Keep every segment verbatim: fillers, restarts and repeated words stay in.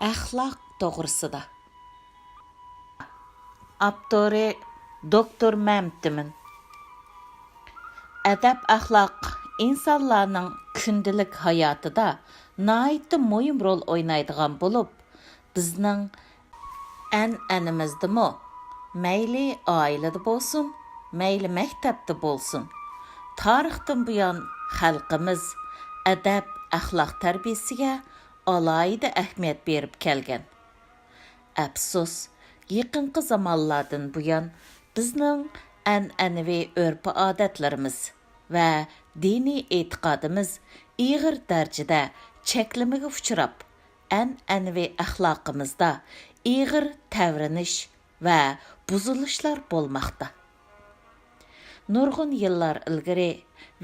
ئەخلاق توغرىسىدا. ئاپتورى: دوكتور مەمتىمىن. ئەدەپ-ئەخلاق ئىنسانلارنىڭ كۈندىلىك ھاياتىدا ناھايىتى مۇھىم رول ئوينايدىغان بولۇپ، بىزنىڭ ئەنئەنىمىزدىمۇ، مەيلى ئائىلىدە بولسۇن، مەيلى مەكتەپتە بولسۇن، تارىختىن بۇيان خەلقىمىز ئەدەپ-ئەخلاق تەربىيەسىگە ئالاھىدە ئەھمىيەت بېرىپ كەلگەن. ئەپسۇس، يېقىنقى زامانلاردىن بۇيان بىزنىڭ ئەنئەنىۋى ئۆرپ-ئادەتلىرىمىز ۋە دىنىي ئېتىقادىمىز ئېغىر دەرىجىدە چەكلىمىگە ئۇچراپ، ئەنئەنىۋى ئەخلاقىمىزدا ئېغىر تەۋرىنىش ۋە بۇزۇلۇشلار بولماقتا. نۇرغۇن يىللار ئىلگىرى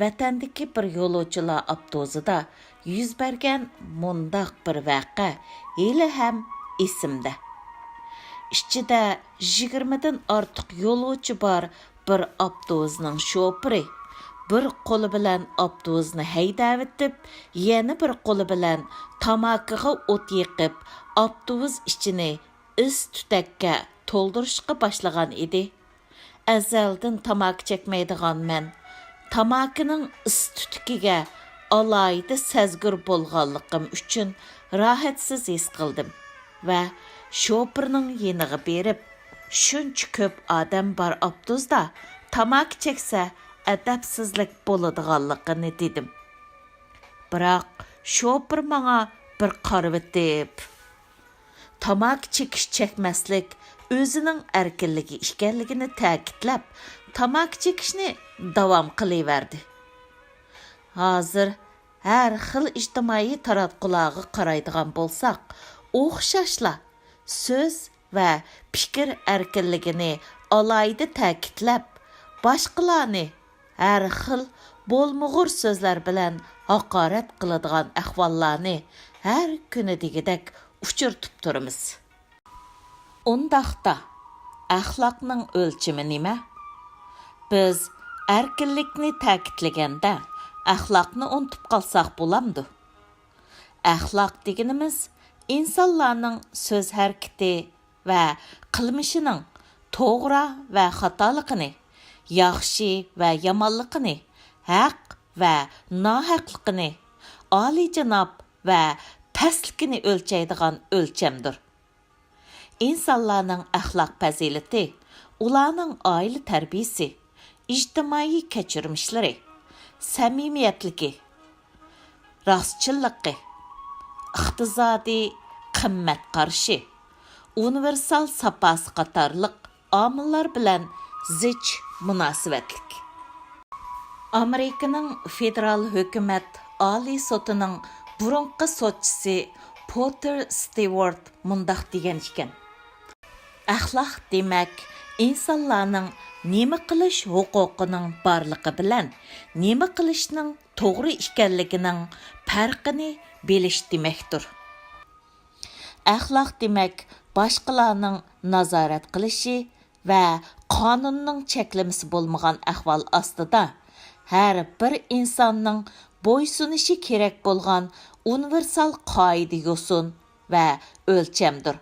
ۋەتەندىكى بىر يولۇچىلار ئاپتوبۇسىدا يۈز بەرگەن مۇنداق بىر ۋەقە ھېلىھەم ئېسىمدە. ئىچىدە يىگىرمىدىن ئارتۇق يولۇچى بار بىر ئاپتوبۇسنىڭ شوپۇرى بىر قولى بىلەن ئاپتوبۇسنى ھەيدەۋېتىپ، يەنە بىر قولى بىلەن تاماكىغا ئوت يېقىپ، ئاپتوبۇس ئىچىنى ئىس تۈتەككە تولدۇرۇشقا باشلىغان ئىدى. ئەزەلدىن تاماكا چەكمەيدىغان مەن تاماكىنىڭ ئىس تۈتىكىگە ئالاھىدە سەزگۈر بولغانلىقىم ئۈچۈن راھەتسىز ھېس قىلدىم ۋە شوپۇرنىڭ يېنىغا بېرىپ، شۇنچە كۆپ ئادەم بار ئاپتوبۇستا تاماكا چەكسە ئەدەپسىزلىك بولىدىغانلىقىنى دېدىم. بىراق شوپۇر ماڭا بىر قارىۋېتىپ، تاماكا چېكىش-چەكمەسلىك ئۆزىنىڭ ئەركىنلىكى ئىكەنلىكىنى تەكىتلەپ، تاماكا چېكىشنى داۋام قىلىۋەردى. ھازىر ھەر خىل ئىجتىمائىي تاراتقۇلارغا قارايدىغان بولساق، ئوخشاشلا سۆز ۋە پىكىر ئەركىنلىكىنى ئالاھىدە تەكىتلەپ، باشقىلارنى ھەر خىل بولمىغۇر سۆزلەر بىلەن ھاقارەت قىلىدىغان ئەھۋاللارنى ھەر كۈنى دېگۈدەك ئۇچرىتىپ تۇرىمىز. ئۇنداقتا، ئەخلاقنىڭ ئۆلچىمى نېمە؟ بىز ئەركىنلىكنى تەكىتلىگەندە، ئەخلاقنى ئۇنتۇپ قالساق بولامدۇ؟ ئەخلاق دېگىنىمىز ئىنسانلارنىڭ سۆز ھەرىكىتى ۋە قىلمىشىنىڭ توغرا ۋە خاتالىقىنى، ياخشى ۋە يامانلىقىنى، ھەق ۋە ناھەقلىقىنى، ئالىيجاناب ۋە پەسلىكىنى ئۆلچەيدىغان ئۆلچەمدۇر. ئىنسانلارنىڭ ئەخلاق پەزىلىتى ئۇلارنىڭ ئائىلە تەربىيىسى، ئىجتىمائىي كەچۈرمىشلىرى، سەمىمىيەتلىكى، راستچىللىقى، ئىقتىسادىي قىممەت قارىشى، ئۇنىۋېرسال ساپاسى قاتارلىق ئامىللار بىلەن زىچ مۇناسىۋەتلىك. ئامېرىكىنىڭ فېدېرال ھۆكۈمەت ئالىي سوتىنىڭ بۇرۇنقى سوتچىسى پوتېر ستىۋارت مۇنداق دېگەن ئىكەن: ئەخلاق دېمەك، ئىنسانلارنىڭ نېمە قىلىش ھوقۇقىنىڭ بارلىقى بىلەن نېمە قىلىشنىڭ توغرا ئىكەنلىكىنىڭ پەرقىنى بىلىش دېمەكتۇر. ئەخلاق دېمەك، باشقىلارنىڭ نازارەت قىلىشى ۋە قانۇننىڭ چەكلىمىسى بولمىغان ئەھۋال ئاستىدا، ھەر بىر ئىنساننىڭ بويسۇنۇشى كېرەك بولغان ئۇنىۋېرسال قائىدە-يوسۇن ۋە ئۆلچەمدۇر.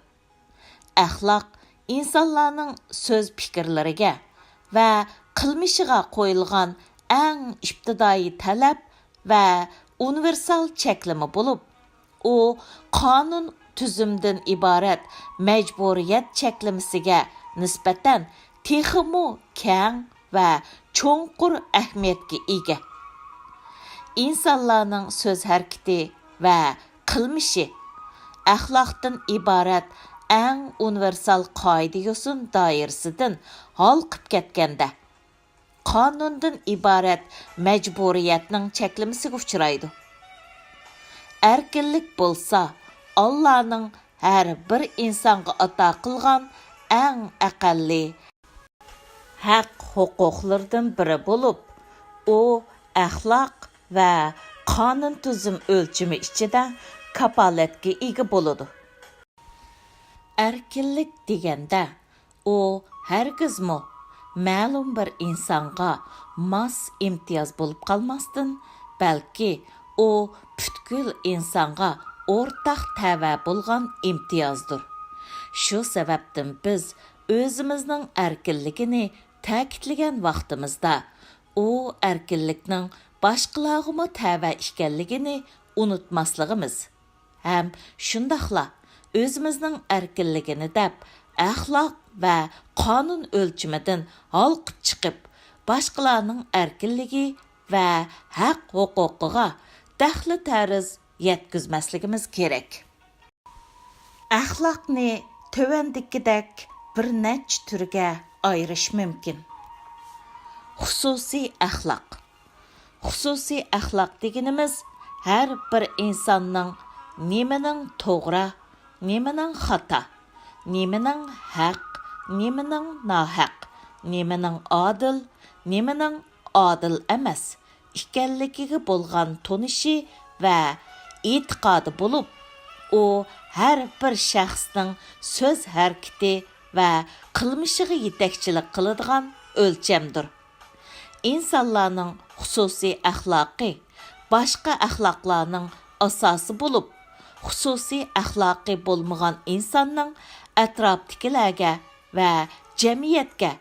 ئەخلاق ئىنسانلارنىڭ سۆز پىكىرلىرىگە ۋە قىلمىشىغا قويۇلغان ئەڭ ئىپتىدائىي تەلەپ ۋە ئۇنىۋېرسال چەكلىمە بولۇپ، ئۇ قانۇن تۈزۈمدىن ئىبارەت مەجبۇرىيەت چەكلىمىسىگە نىسبەتەن تېخىمۇ كەڭ ۋە چوڭقۇر ئەھمىيەتكە ئىگە. ئىنسانلارنىڭ سۆز ھەرىكىتى ۋە قىلمىشى ئەخلاقتىن ئىبارەت ئەڭ ئۇنىۋېرسال قائىدە-يوسۇن دائىرىسىدىن ھالقىپ كەتكەندە، قانۇندىن ئىبارەت مەجبۇرىيەتنىڭ چەكلىمىسىگە ئۇچرايدۇ. ئەركىنلىك بولسا، ئاللانىڭ ھەر بىر ئىنسانغا ئاتا قىلغان ئەڭ ئەقەللىي ھەق-ھوقۇقلىرىدىن بىرى بولۇپ، ئۇ ئەخلاق ۋە قانۇن تۈزۈم ئۆلچىمى ئىچىدە كاپالەتكە ئىگە بولىدۇ. ئەركىنلىك دېگەندە، ئۇ ھەرگىزمۇ مەلۇم بىر ئىنسانغا ماس ئىمتىياز بولۇپ قالماستىن، بەلكى ئۇ پۈتكۈل ئىنسانغا ئورتاق تەۋە بولغان ئىمتىيازدۇر. شۇ سەۋەبتىن بىز ئۆزىمىزنىڭ ئەركىنلىكىنى تەكىتلىگەن ۋاقتىمىزدا، ئۇ ئەركىنلىكنىڭ باشقىلارغىمۇ تەۋە ئىكەنلىكىنى ئۇنتۇماسلىقىمىز ھەم شۇنداقلا ئۆزىمىزنىڭ ئەركىنلىكىنى دەپ، ئەخلاق ۋە قانۇن ئۆلچىمىدىن ھالقىپ چىقىپ، باشقىلارنىڭ ئەركىنلىكى ۋە ھەق-ھوقۇقىغا دەخلى-تەرۇز يەتكۈزمەسلىكىمىز كېرەك. ئەخلاقنى تۆۋەندىكىدەك بىر نەچچە تۈرگە ئايرىش مۇمكىن. خۇسۇسىي ئەخلاق. خۇسۇسىي ئەخلاق دېگىنىمىز ھەر بىر ئىنساننىڭ نېمىنىڭ توغرا، نېمىنىڭ خاتا، نېمىنىڭ ھەق، نېمىنىڭ ناھەق، نېمىنىڭ ئادىل، نېمىنىڭ ئادىل ئەمەس ئىكەنلىكىگە بولغان تونۇشى ۋە ئېتىقادى بولۇپ، ئۇ ھەر بىر شەخسنىڭ سۆز ھەرىكىتى ۋە قىلمىشىغا يېتەكچىلىك قىلىدىغان ئۆلچەمدۇر. ئىنسانلارنىڭ خۇسۇسىي ئەخلاقى باشقا ئەخلاقلارنىڭ ئاساسى بولۇپ، خۇسۇسىي ئەخلاقى بولمىغان ئىنساننىڭ ئەتراپتىكىلەرگە ۋە جەمئىيەتكە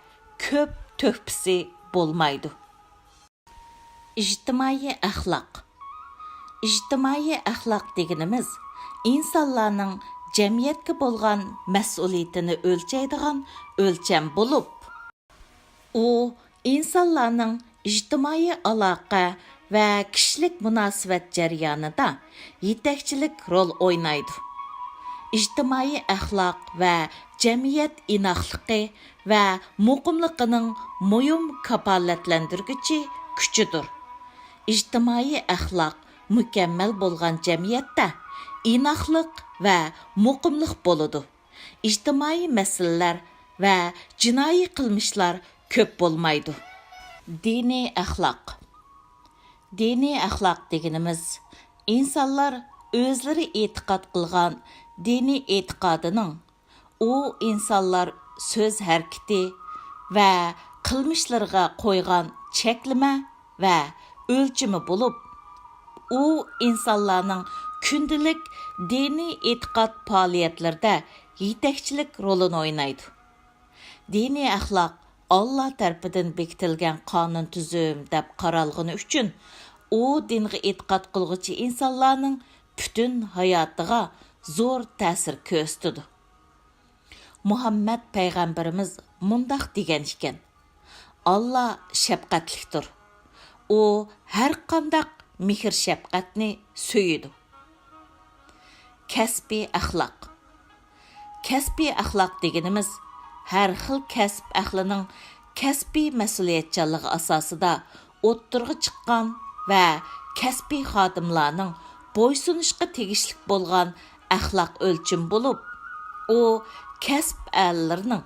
كۆپ تۆھپىسى بولمايدۇ. ئىجتىمائىي ئەخلاق. ئىجتىمائىي ئەخلاق دېگىنىمىز ئىنسانلارنىڭ جەمئىيەتكە بولغان مەسئۇلىيىتىنى ئۆلچەيدىغان ئۆلچەم بولۇپ، ئۇ ئىنسانلارنىڭ ئىجتىمائىي ئالاقە ۋە كىشىلىك مۇناسىۋەت جەريانىدا يېتەكچىلىك رول ئوينايدۇ. ئىجتىمائىي ئەخلاق ۋە جەمئىيەت ئىناقلىقى ۋە مۇقىملىقىنىڭ مۇھىم كاپالەتلەندۈرگۈچى كۈچىدۇر. ئىجتىمائىي ئەخلاق مۇكەممەل بولغان جەمئىيەتتە ئىناقلىق ۋە مۇقىملىق بولىدۇ. ئىجتىمائىي مەسىلىلەر ۋە جىنايى قىلمىشلار كۆپ بولمايدۇ. دىنىي ئەخلاق. دىنىي ئەخلاق دېگىنىمىز ئىنسانلار ئۆزلىرى ئېتىقاد قىلغان دىنىي ئېتىقادىنىڭ ئۇ ئىنسانلار سۆز ھەرىكىتى ۋە قىلمىشلىرىغا قويغان چەكلىمە ۋە ئۆلچىمى بولۇپ، ئۇ ئىنسانلارنىڭ كۈندىلىك دىنىي ئېتىقاد پائالىيەتلىرىدە يېتەكچىلىك رولىنى ئوينايدۇ. دىنىي ئەخلاق ئاللا تەرىپىدىن بېكىتىلگەن قانۇن تۈزۈم دەپ قارالغىنى ئۈچۈن، ئۇ دىنغا ئېتىقاد قىلغۇچى ئىنسانلارنىڭ پۈتۈن ھاياتىغا زور تەسىر كۆرسىتىدۇ. مۇھەممەد پەيغەمبىرىمىز مۇنداق دېگەن ئىكەن، ئاللا شەپقەتلىكتۇر. ئۇ ھەرقانداق مېھىر-شەپقەتنى سۆيىدۇ. كەسپىي ئەخلاق. كەسپىي ئەخلاق دېگىنىمىز ھەر خىل كەسىپ ئەھلىنىڭ كەسپىي مەسئۇلىيەتچانلىقى ئاساسىدا ئوتتۇرىغا چىققان ۋە كەسپىي خادىملارنىڭ بويسۇنۇشقا تېگىشلىك بولغان ئەخلاق ئۆلچىمى بولۇپ، ئۇ كەسىپ ئەھلىلىرىنىڭ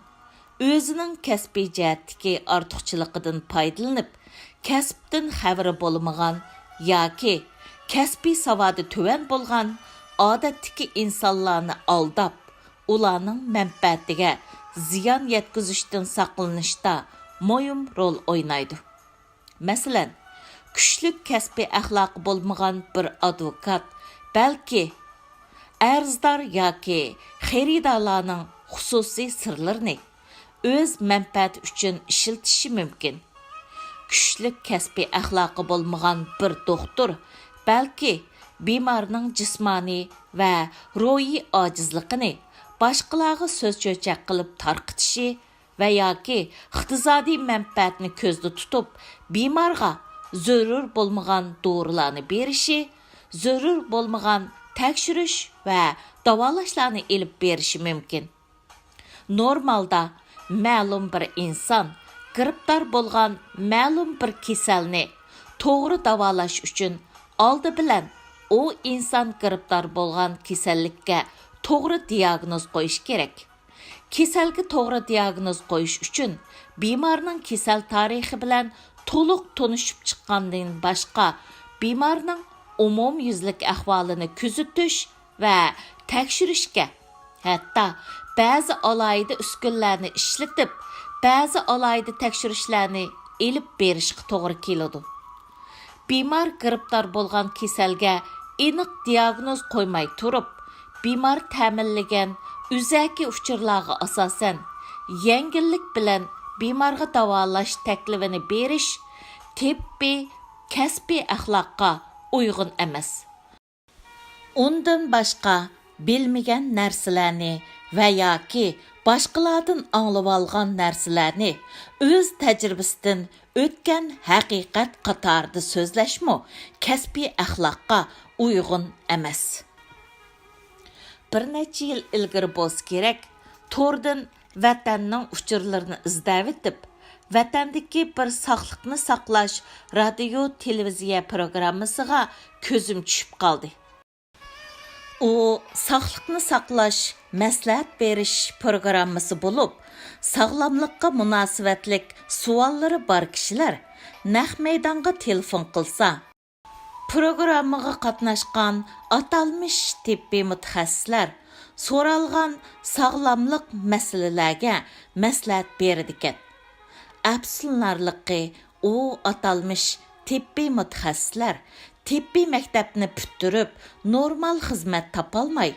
ئۆزىنىڭ كەسپىي جەھەتتىكى ئارتۇقچىلىقىدىن پايدىلىنىپ، كەسىپتىن خەۋىرى بولمىغان ياكى كەسپىي ساۋادى تۆۋەن بولغان ئادەتتىكى ئىنسانلارنى ئالداپ، ئۇلارنىڭ مەنپەئەتىگە زىيان يەتكۈزۈشتىن ساقلىنىشتا مۇھىم رول ئوينايدۇ. مەسىلەن، كۈچلۈك كەسپىي ئەخلاقى بولمىغان بىر ئادۋوكات بەلكى ئەرزدار ياكى خېرىدارلارنىڭ خۇسۇسىي سىرلىرىنى ئۆز مەنپەئەتى ئۈچۈن ئىشلىتىشى مۇمكىن. كۈچلۈك كەسپىي ئەخلاقى بولمىغان بىر دوختۇر بەلكى بىمارنىڭ جىسمانىي ۋە روھىي ئاجىزلىقىنى باشقىلارغا سۆز-چۆچەك قىلىپ تارقىتىشى ۋە ياكى ئىقتىسادىي مەنپەئەتنى كۆزدە تۇتۇپ، بىمارغا زۆرۈر بولمىغان دورىلارنى بېرىشى، زۆرۈر بولمىغان تەكشۈرۈش ۋە داۋالاشلارنى ئېلىپ بېرىشى مۇمكىن. نورمالدا مەلۇم بىر ئىنسان گىرىپتار بولغان مەلۇم بىر كېسەلنى توغرا داۋالاش ئۈچۈن، ئالدى بىلەن ئۇ ئىنسان گىرىپتار بولغان كېسەللىككە توغرا دىياگنوز قويۇش كېرەك. كېسەلگە توغرا دىياگنوز قويۇش ئۈچۈن، بىمارنىڭ كېسەل تارىخى بىلەن تولۇق تونۇشۇپ چىققاندىن باشقا، بىمارنىڭ ئومۇميۈزلۈك ئەھۋالىنى كۆزىتىش ۋە تەكشۈرۈشكە، ھەتتا بەزى ئالاھىدە ئۈسكۈنىلەرنى ئىشلىتىپ، بەزى ئالاھىدە تەكشۈرۈشلەرنى ئېلىپ بېرىشقا توغرا كېلىدۇ. بىمار گىرىپتار بولغان كېسەلگە ئېنىق دىياگنوز قويماي تۇرۇپ، بىمار تەمىنلىگەن ئۆزەكى ئۇچۇرلارغا ئاساسەن، يەڭگىللىك بىلەن بىمارغا داۋالاش تەكلىپىنى بېرىش تېببىي، كەسپىي ئەخلاققا ئۇيغۇن ئەمەس. ئۇندىن باشقا بىلمىگەن نەرسىلەرنى ۋە ياكى باشقىلاردىن ئاڭلىۋالغان نەرسىلەرنى ئۆز تەجرىبىسىدىن ئۆتكەن ھەقىقەت قاتارىدا سۆزلەشمۇ كەسپىي ئەخلاققا ئۇيغۇن ئەمەس. بىر نەچچە يىل ئىلگىرى بولسا كېرەك، توردىن ۋەتەننىڭ ئۇچۇرلىرىنى ئىزدەۋېتىپ، ۋەتەندىكى بىر ساقلىقنى ساقلاش رادىيو تېلېۋىزىيە پروگراممىسىغا كۆزۈم چۈشۈپ قالدى. ئۇ ساقلىقنى ساقلاش مەسلىھەت بېرىش پروگراممىسى بولۇپ، ساغلاملىققا مۇناسىۋەتلىك سوئاللىرى بار كىشىلەر نەق مەيدانغا تېلېفون قىلسا، پروگراممىغا قاتناشقان ئاتالمىش تېببىي مۇتەخەسسىسلەر سورالغان ساغلاملىق مەسىلىلەرگە مەسلىھەت بېرىدىكەن. ئەپسۇسلىنارلىقى، ئۇ ئاتالمىش تېببىي مۇتەخەسسىسلەر تېببىي مەكتەپنى پۈتتۈرۈپ، نورمال خىزمەت تاپالماي،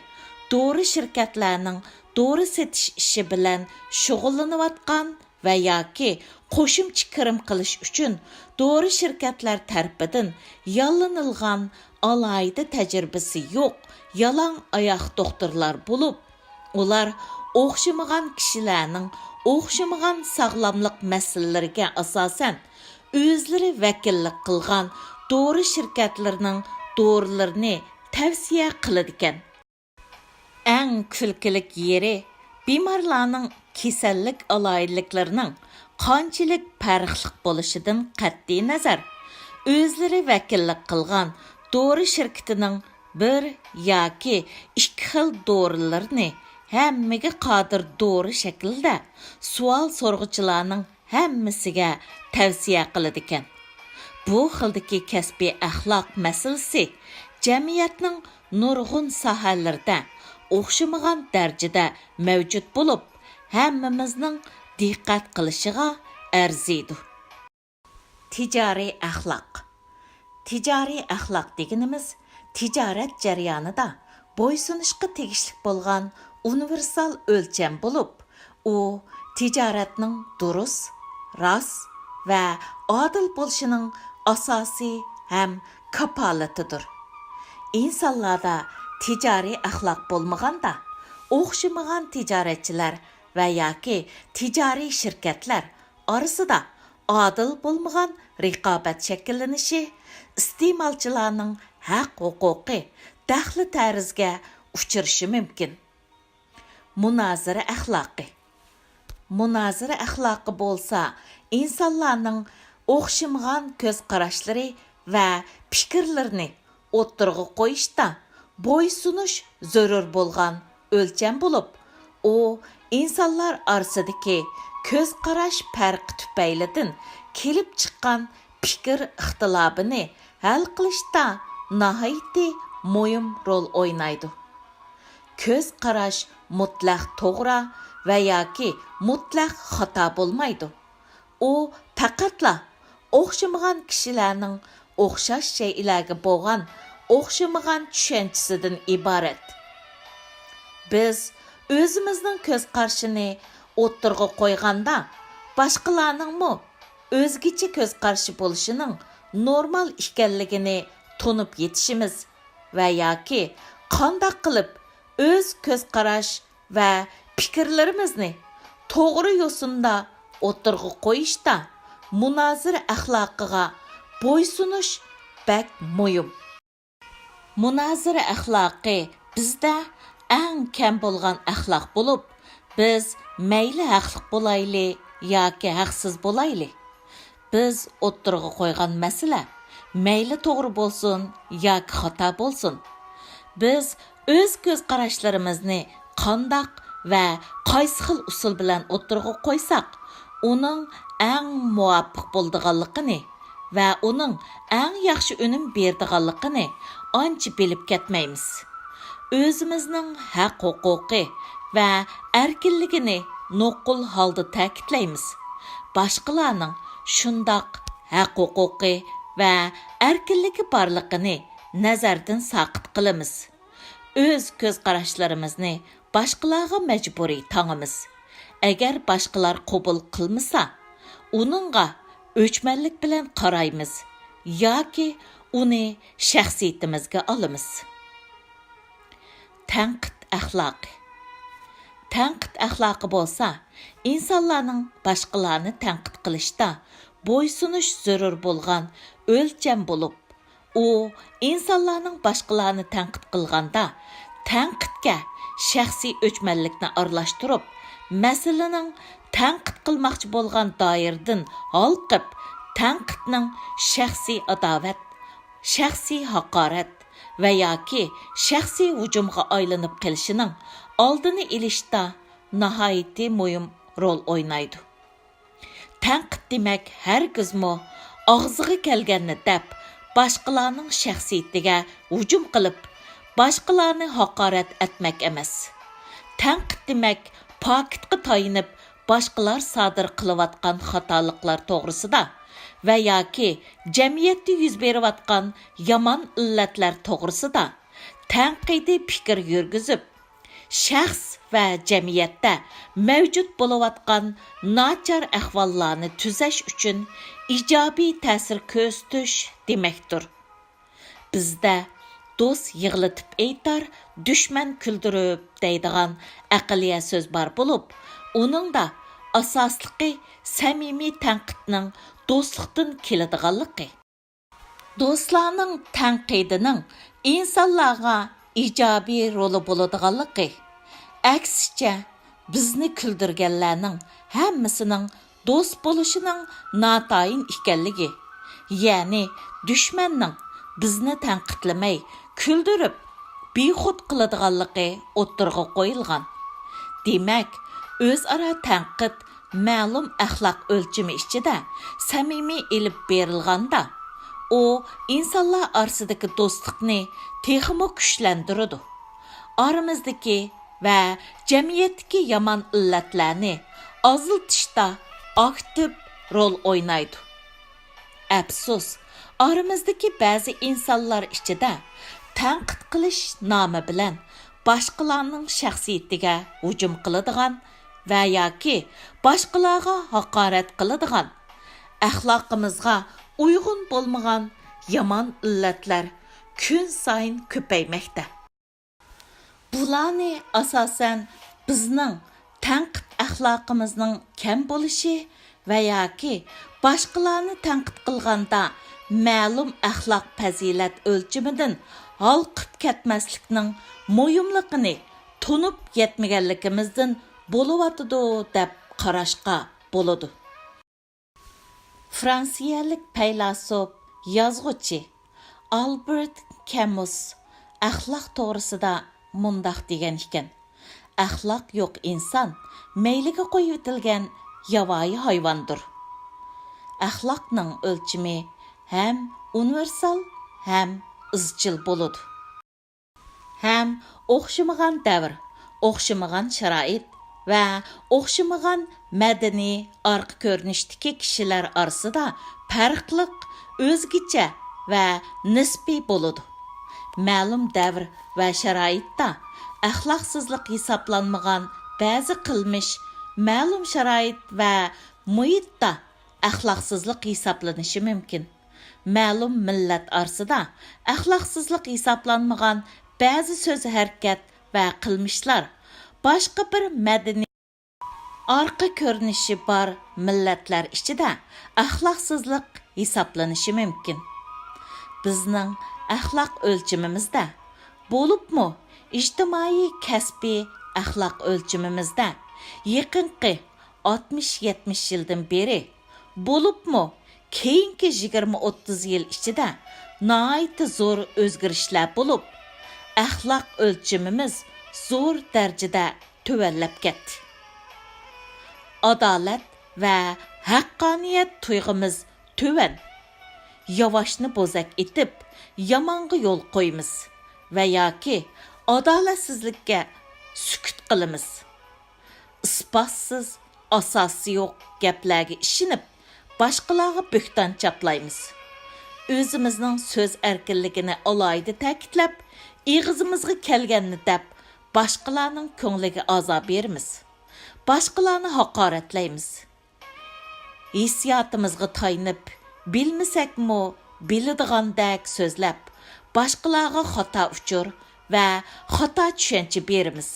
دورا شىركەتلەرنىڭ دورا سېتىش ئىشى بىلەن شۇغۇللىنىۋاتقان ۋە ياكى قوشۇمچە كىرىم قىلىش ئۈچۈن دورا شىركەتلەر تەرىپىدىن ياللىنىلغان ئالاھىدە تەجرىبىسى يوق يالاڭ ئاياق دوختۇرلار بولۇپ، ئۇلار ئوخشىمىغان كىشىلەرنىڭ ئوخشىمىغان ساغلاملىق مەسىلىلىرىگە ئاساسەن، ئۆزلىرى ۋەكىللىك قىلغان دورا شىركەتلىرىنىڭ دورىلىرىنى تەۋسىيە قىلىدىكەن. ئەڭ كۈلكىلىك يېرى، بىمارلارنىڭ كېسەللىك ئالاھىدىلىكلىرىنىڭ قانچىلىك پەرقلىق بولۇشىدىن قەتئىينەزەر، ئۆزلىرى ۋەكىللىك قىلغان دورا شىركىتىنىڭ بىر ياكى ئىككى خىل دورىلىرىنى ھەممىگە قادىر دورا شەكلىدە سوئال سورىغۇچىلارنىڭ ھەممىسىگە تەۋسىيە قىلىدىكەن. بۇ خىلدىكى كەسپىي ئەخلاق مەسىلىسى جەمئىيەتنىڭ نۇرغۇن ساھەلىرىدە ئوخشىمىغان دەرىجىدە مەۋجۇت بولۇپ، ھەممىمىزنىڭ دىققەت قىلىشىغا ئەرزىيدۇ. تىجارىي ئەخلاق. تىجارىي ئەخلاق دېگىنىمىز تىجارەت جەريانىدا بويسۇنۇشقا تېگىشلىك بولغان ئۇنىۋېرسال ئۆلچەم بولۇپ، ئۇ تىجارەتنىڭ دۇرۇس، راست ۋە ئادىل بولۇشىنىڭ ئاساسى ھەم كاپالىتىدۇر. ئىنسانلاردا تىجارىي ئەخلاق بولمىغاندا، ئوخشىمىغان تىجارەتچىلەر ۋە ياكى تىجارىي شىركەتلەر ئارىسىدا ئادىل بولمىغان رىقابەت شەكىللىنىشى، ئىستېمالچىلارنىڭ ھەق ھوقۇقى دەخلى تەرۇزگە ئۇچرىشى مۇمكىن. مۇنازىرە ئەخلاقى. مۇنازىرە ئەخلاقى بولسا ئىنسانلارنىڭ ئوخشىمىغان كۆز قاراشلىرى ۋە پىكىرلىرىنى ئوتتۇرىغا قويۇشتا بويسۇنۇش زۆرۈر بولغان ئۆلچەم بولۇپ، ئۇ ئىنسانلار ئارىسىدىكى كۆز قاراش پەرقى تۈپەيلىدىن كېلىپ چىققان پىكىر ئىختىلاپىنى ھەل قىلىشتا ناھايىتى مۇھىم رول ئوينايدۇ. كۆز قاراش مۇتلەق توغرا ۋە ياكى مۇتلەق خاتا بولمايدۇ. ئۇ پەقەتلا ئوخشىمىغان كىشىلەرنىڭ ئوخشاش شەيئىلەرگە بولغان ئوخشىمىغان چۈشەنچىسىدىن ئىبارەت. بىز ئۆزىمىزنىڭ كۆز قارىشىنى ئوتتۇرىغا قويغاندا، باشقىلارنىڭمۇ ئۆزگىچە كۆز قارىشى بولۇشىنىڭ نورمال ئىكەنلىكىنى تونۇپ يېتىشىمىز ۋە ياكى قانداق قىلىپ ئۆز كۆز قاراش ۋە پىكىرلىرىمىزنى توغرا يوسۇندا ئوتتۇرىغا قويۇشتا مۇنازىرە ئەخلاقىغا بويسۇنۇش بەك مۇھىم. مۇنازىرە ئەخلاقى بىزدە ئەڭ كەم بولغان ئەخلاق بولۇپ، بىز مەيلى ھەقلىق بولايلى ياكى ھەقسىز بولايلى، بىز ئوتتۇرىغا قويغان مەسىلە مەيلى توغرا بولسۇن ياكى خاتا بولسۇن، بىز ئۆز كۆز قاراشلىرىمىزنى قانداق ۋە قايسى خىل ئۇسۇل بىلەن ئوتتۇرىغا قويساق، ئۇنىڭ ئەڭ مۇۋاپىق بولىدىغانلىقىنى ۋە ئۇنىڭ ئەڭ ياخشى ئۈنۈم بېرىدىغانلىقىنى ئانچە بىلىپ كەتمەيمىز. ئۆزىمىزنىڭ ھەق ھوقۇقى ۋە ئەركىنلىكىنى نوقۇل ھالدا تەكىتلەيمىز. باشقىلارنىڭ شۇنداق ھەق ھوقۇقى ۋە ئەركىنلىكى بارلىقىنى نەزەردىن ساقىت قىلىمىز. ئۆز كۆز قاراشلىرىمىزنى باشقىلارغا مەجبۇرىي تاڭىمىز. ئەگەر باشقىلار قوبۇل قىلمىسا، ئۇنىڭغا ئۆچمەنلىك بىلەن قارايمىز ياكى ئۇنى شەخسىيىتىمىزگە ئالىمىز. تەنقىد ئەخلاقى. تەنقىد ئەخلاقى بولسا، ئىنسانلارنىڭ باشقىلارنى تەنقىد قىلىشتا بويسۇنۇش زۆرۈر بولغان ئۆلچەم بولۇپ، ئۇ ئىنسانلارنىڭ باشقىلارنى تەنقىد قىلغاندا، تەنقىدكە شەخسىي ئۆچمەنلىكنى ئارىلاشتۇرۇپ، مەسىلىنىڭ تەنقىد قىلماقچى بولغان دائىرىدىن ھالقىپ، تەنقىدنىڭ شەخسىي ئاداۋەت، شەخسىي ھاقارەت ۋە ياكى شەخسىي ھۇجۇمغا ئايلىنىپ قېلىشىنىڭ ئالدىنى ئېلىشتا ناھايىتى مۇھىم رول ئوينايدۇ. تەنقىد دېمەك ھەرگىزمۇ ئاغزىغا كەلگەننى دەپ، باشقىلارنىڭ شەخسىيىتىگە ھۇجۇم قىلىپ، باشقىلارنى ھاقارەت ئەتمەك ئەمەس. تەنقىد دېمەك پاكىتقا تايىنىپ، باشقىلار سادىر قىلىۋاتقان خاتالىقلار توغرىسىدا ۋە ياكى جەمئىيەتتە يۈز بېرىۋاتقان يامان ئىللەتلەر توغرىسىدا تەنقىدىي پىكىر يۈرگۈزۈپ، شەخس ۋە جەمئىيەتتە مەۋجۇت بولۇۋاتقان ناچار ئەھۋاللارنى تۈزەش ئۈچۈن ئىجابىي تەسىر كۆرسىتىش دېمەكتۇر. بىزدە «دوست يىغلىتىپ ئېيتار، دۈشمەن كۈلدۈرۈپ» دەيدىغان ئەقلىيە سۆز بار بولۇپ، ئۇنىڭدا ئاساسلىقى سەمىمىي تەنقىدنىڭ دوستلۇقتىن كېلىدىغانلىقى. دوستلارنىڭ تەنقىدىنىڭ ئىنسانلارغا ئىجابىي رولى بولىدىغانلىقى، ئەكسىچە، بىزنى كۈلدۈرگەنلەرنىڭ ھەممىسىنىڭ دوست بولۇشىنىڭ ناتايىن ئىكەنلىكى، يەنى دۈشمەننىڭ بىزنى تەنقىدلىمەي، كۈلدۈرۈپ، بىخۇد قىلىدىغانلىقى ئوتتۇرىغا قويۇلغان. دېمەك، ئۆزئارا تەنقىد مەلۇم ئەخلاق ئۆلچىمى ئىچىدە سەمىمىي ئېلىپ بېرىلغاندا، ئۇ ئىنسانلار ئارىسىدىكى دوستلۇقنى تېخىمۇ كۈچلەندۈرىدۇ. ئارىمىزدىكى ۋە جەمئىيەتتىكى يامان ئىللەتلەرنى ئازلىتىشتا ئاكتىپ رول ئوينايدۇ. ئەپسۇس، ئارىمىزدىكى بەزى ئىنسانلار ئىچىدە تەنقىد قىلىش نامى بىلەن باشقىلارنىڭ شەخسىيىتىگە ھۇجۇم قىلىدىغان ۋە ياكى باشقىلارغا ھاقارەت قىلىدىغان، ئەخلاقىمىزغا ئۇيغۇن بولمىغان يامان ئىللەتلەر كۈنسايىن كۆپەيمەكتە. بۇلارنى ئاساسەن بىزنىڭ تەنقىد ئەخلاقىمىزنىڭ كەم بولۇشى ۋە ياكى باشقىلارنى تەنقىد قىلغاندا مەلۇم ئەخلاق پەزىلەت ئۆلچىمىدىن ھالقىپ كەتمەسلىكنىڭ مۇھىملىقىنى تونۇپ يەتمىگەنلىكىمىزدىن بولۇۋاتىدۇ دەپ قاراشقا بولىدۇ. فرانسىيەلىك پەيلاسوپ، يازغۇچى ئالبېرت كەمۇس ئەخلاق توغرىسىدا مۇنداق دېگەن ئىكەن: «ئەخلاق يوق ئىنسان مەيلىگە قويۇۋېتىلگەن ياۋايى ھايۋاندۇر.» ئەخلاقنىڭ ئۆلچىمى ھەم ئۇنىۋېرسال، ھەم ئىزچىل بولىدۇ. ھەم ئوخشىمىغان دەۋر، ئوخشىمىغان شارائىت ۋە ئوخشىمىغان مەدەنىي ئارقا كۆرۈنۈشتىكى كىشىلەر ئارىسىدا پەرقلىق، ئۆزگىچە ۋە نىسپىي بولىدۇ. مەلۇم دەۋر ۋە شارائىتتا ئەخلاقسىزلىق ھېسابلانمىغان بەزى قىلمىش مەلۇم شارائىت ۋە مۇھىتتا ئەخلاقسىزلىق ھېسابلىنىشى مۇمكىن. مەلۇم مىللەت ئارىسىدا ئەخلاقسىزلىق ھېسابلانمىغان بەزى سۆز-ھەرىكەت ۋە قىلمىشلار باشقا بىر مەدەنىي ئارقا كۆرۈنۈشى بار مىللەتلەر ئىچىدە ئەخلاقسىزلىق ھېسابلىنىشى مۇمكىن. بىزنىڭ ئەخلاق ئۆلچىمىمىزدە، بولۇپمۇ ئىجتىمائىي كەسپىي ئەخلاق ئۆلچىمىمىزدە يېقىنقى ئاتمىش يەتمىش يىلدىن بېرى، بولۇپمۇ كېيىنكى يىگىرمە ئوتتۇز يىل ئىچىدە ناھايىتى زور ئۆزگىرىشلەر بولۇپ، ئەخلاق ئۆلچىمىمىز زور دەرىجىدە تۆۋەنلەپ كەتتى. ئادالەت ۋە ھەققانىيەت تۇيغۇمىز تۆۋەن. ياۋاشنى بوزەك ئېتىپ، يامانغا يول قويىمىز ۋە ياكى ئادالەتسىزلىككە سۈكۈت قىلىمىز. ئىسپاتسىز، ئاساسى يوق گەپلەرگە ئىشىنىپ، باشقىلارغا بۆھتان چاپلايمىز. ئۆزىمىزنىڭ سۆز ئەركىنلىكىنى ئالاھىدە تەكىتلەپ، ئېغىزىمىزغا كەلگەننى دەپ، باشقىلارنىڭ كۆڭلىگە ئازار بېرىمىز. باشقىلارنى ھاقارەتلەيمىز. ھېسسىياتىمىزغا تايىنىپ، بىلمىسەكمۇ بىلىدىغاندەك سۆزلەپ، باشقىلارغا خاتا ئۇچۇر ۋە خاتا چۈشەنچە بېرىمىز.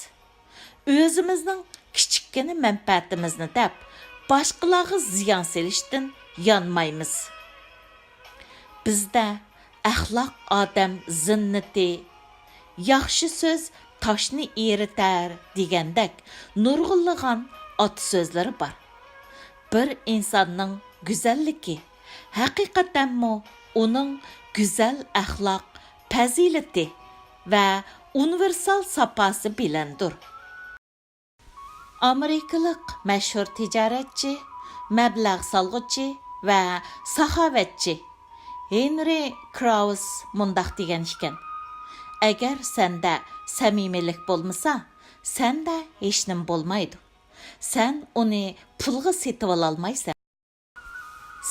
ئۆزىمىزنىڭ كىچىككىنە مەنپەئەتىمىزنى دەپ، باشقىلارغا زىيان سېلىشتىن يانمايمىز. بىزدە «ئەخلاق ئادەم زىننىتى، ياخشى سۆز تاشنى ئېرىتەر» دېگەندەك نۇرغۇنلىغان ئاتا سۆزلىرى بار. بىر ئىنساننىڭ گۈزەللىكى ھەقىقەتەنمۇ ئۇنىڭ گۈزەل ئەخلاق پەزىلىتى ۋە ئۇنىۋېرسال ساپاسى بىلەندۇر. ئامېرىكىلىق مەشھۇر تىجارەتچى، مەبلەغ سالغۇچى ۋە ساخاۋەتچى ھېنرى كراۋس مۇنداق دېگەن ئىكەن: «ئەگەر سەندە سەمىمىيلىك بولمىسا، سەندە ھېچنېمە بولمايدۇ. سەن ئۇنى پۇلغا سېتىۋالالمايسەن.»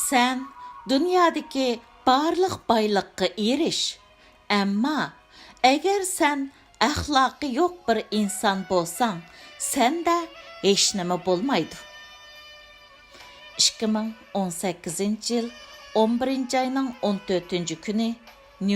سەن دۇنيادىكى بارلىق بايلىققا ئېرىش، ئەمما ئەگەر سەن ئەخلاقى يوق بىر ئىنسان بولساڭ، سەندە ھېچنېمە بولمايدۇ. ئىككى مىڭ ئون سەككىزىنچى يىل ئون بىرىنچى ئاينىڭ ئون تۆتىنچى كۈنى، نيۇ